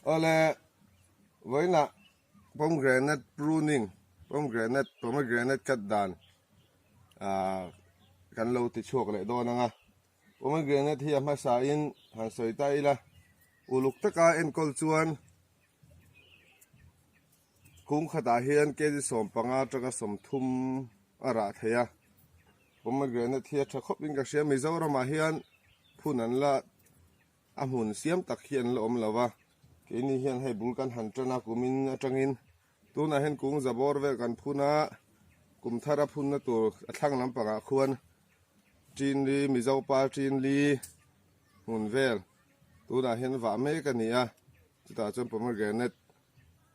Awle vawiinah pomegranate pruning pomegranate pomegranate cut dan ah kan lo ti chhuak leh dawn ang a pomegranate hi a hmasa in han sawi ta ila uluk taka enkawl chuan Kung khatah hian kg 15 atanga 30 a rah thei a, pomegranate hi a tha khawp in ka hria Mizoramah hian phun an la a hmun siam tak hi an la awm lo va, keini hian hei bul kan han tan a kumin atangin tunah hian kung za bawr vel kan phun a, kum thar a phunna tur a thlang lampangah khuan Chinli Mizopa Chinli hmun vel tunah hian vah mek a ni a, chutah chuan pomegranate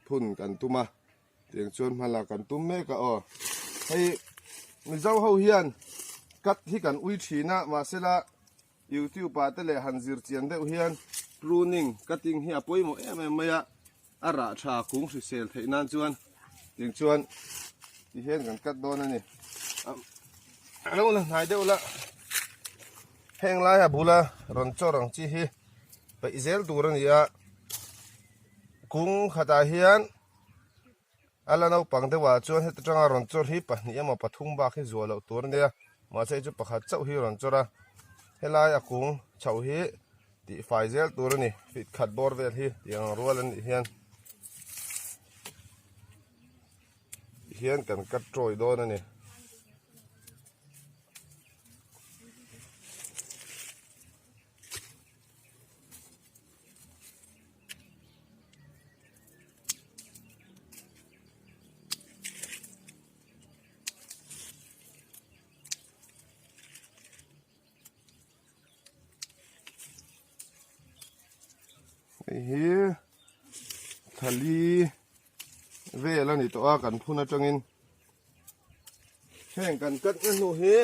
phun kan tum a tiang chuan hma lak kan tum mek a aw hei mizo ho hian cut hi kan ui thin a mahsela youtube ah te leh han zir chian deuh hian pruning cutting hi a pawimawh em em mai a a rah tha kung hrisel theih nan chuan tiang chuan ti hian kan cut dawn a ni a lo la hnai deuh la heng laia bula rawn chawr ang chi hi peih zel tur a ni a. Kung khatah hian a la naupang deuhah chuan heta tanga rawn chawr hi pahnih emaw pathum bak hi zuah loh tur a nia mahse chu pakhat chauh hi rawn chawr a helai a kung chhoh hi tih fai zel tur a ni fit khat bawr vel hi tiang ang rual an nih hian hian kan cut tawi dawn a ni. Hei hi thali vel a ni tawh a kan phun atangin heng kan cut na hnu hi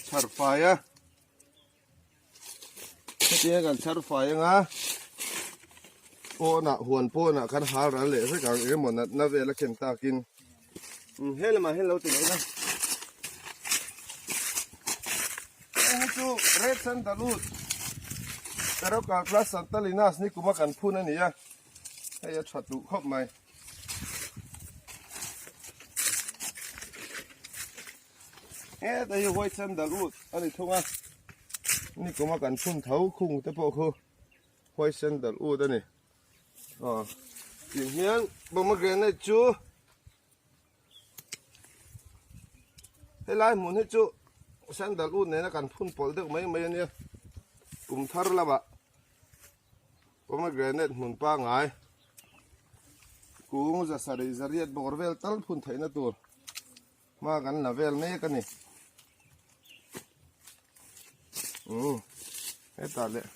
chhar fai a. Hetia kan chhar fai anga pawnah huan pawnah kan hal ral leh vek ang engemaw natna vel a ken takin he lamah hian lo ti leh ila heng hi chu red sandalwood Pterocarpus santalinus ni kuma kan phun a ni a hei a tha duh khawp mai. Heta hi white sandalwood a ni thung a ni kuma kan phun tho khung te pawh khu white sandalwood a ni aw tih hian pomegranate chu helai hmun hi chu sandalwood nena kan phun pawlh deuh mai mai a nia kum thar lamah pomegranate hmun pangai kung za sarih zariat bawr vel tal phun theihna tur. Hma kan la vel mek a ni. Umm hetah leh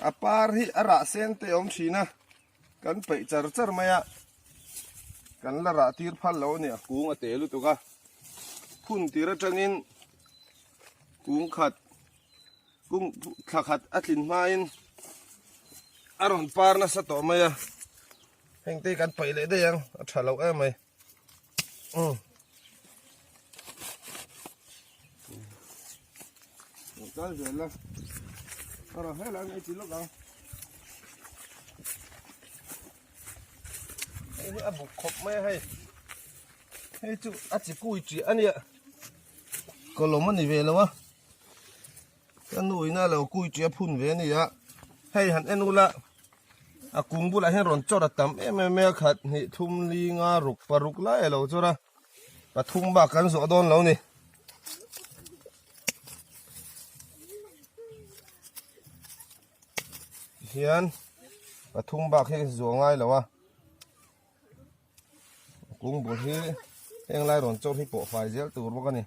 a par hi a rah sen te a awm thin a kan peih char char mai a kan la rah tir phal lo a ni a kung a te lutuk a phun tir atangin kung khat Kung thla khat a tlin hmain a rawn par nasa tawh mai a heng te kan paih leh daih ang a tha lo em mai um kal zel la a rawn helai mai chi lawk ang hei hi a buk khawp mai a hei hei chu a chi kui ṭiah a nia kawlawm a ni ve lo a. Ka nu ina lo kui ṭia phun ve a ni a, hei han en ula a kung bulah hian rawn chawr a tam em em mai a, khat hnih thum li nga ruk paruk lai a lo chawr a, pathum bak kan zawh dawn lo ni. Hian pathum bak hi zuah ngai lo a. Kung bul hi heng lai rawn chawr hi pawh fai zel tur bawk a ni.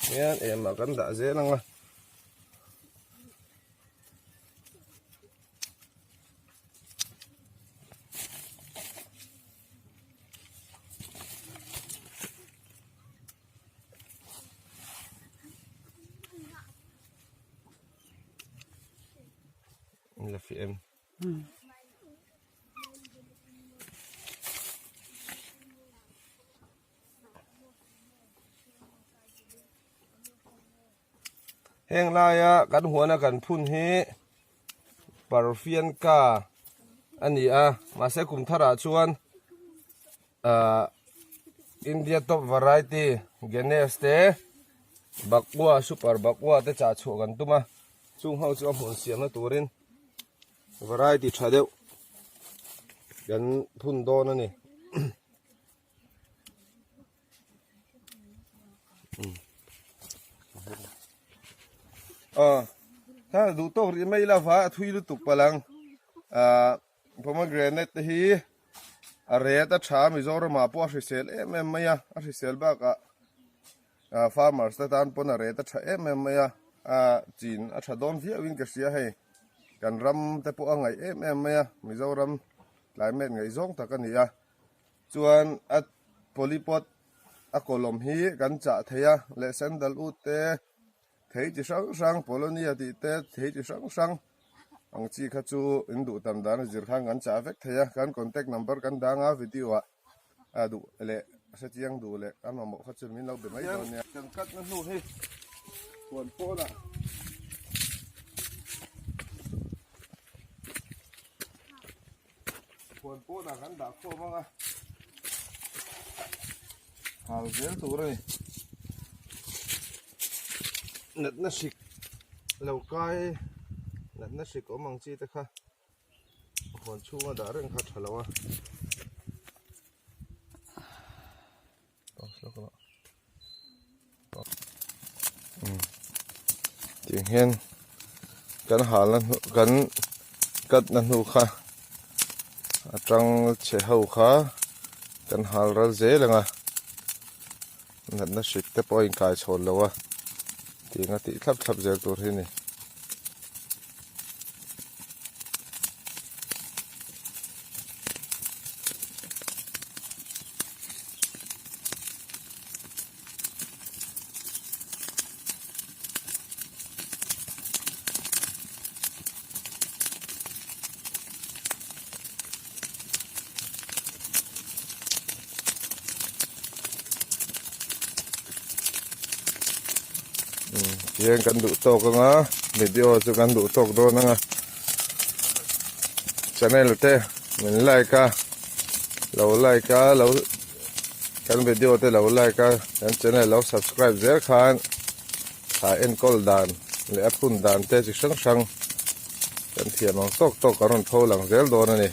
Hian emah kan dah zel ang a. La fi em. Heng laia kan huana kan phun hi parfianka a ni a mahse kum tharah chuan ahh India top variety Ganesh te Bakua super Bakua te chah chhuah kan tum a chung ho chu a hmun siamna turin variety tha deuh kan phun dawn a ni. Kha duh tawk rih mai lova a thui lutuk palh ang ah pomegranate te hi a ret a tha Mizoramah pawh a hrisel em em mai a a hrisel bakah ah farmers te tan pawn a ret a tha em em mai a ah chin a tha dawn viau in ka hria hei kan ram te pawh a ngaih em em mai a Mizoram climate ngaihzawng tak a ni a. Chuan a polypot a kawlawm hi kan chah thei a, leh sandalwood te, thei chi hrang hrang, polonia tih te, thei chi hrang hrang ang chi kha chu in duh tam dan a zir khan kan chah vek thei a, kan contact number kan dang a video ah a duh leh hrechiang duh leh a mamawh kha chu min lo be mai dawn nia. Kan cut na hnu hi huan pawnah. Huan pawnah kan dah khawm ang a, hal zel tur a ni. Natna hrik lo kai, natna hrik awm ang chi te kha huan chhunga dah reng kha tha lo a. Tiang hian kan halna hnu kan cut na hnu kha a tang chhe ho kha kan hal ral zel ang a natna hrik te pawh a inkai chhawn lo a tiang a tih thlap thlap zel tur hi a ni. Tihian kan duh tawk anga video chu kan duh tawk dawn anga channel te min like a lo like a lo kan video te lo like a kan channel lo subscribe zel khan a enkawl dan leh a phun dan te chi hrang hrang kan thiam ang tawk tawk a rawn pho lang zel dawn a ni.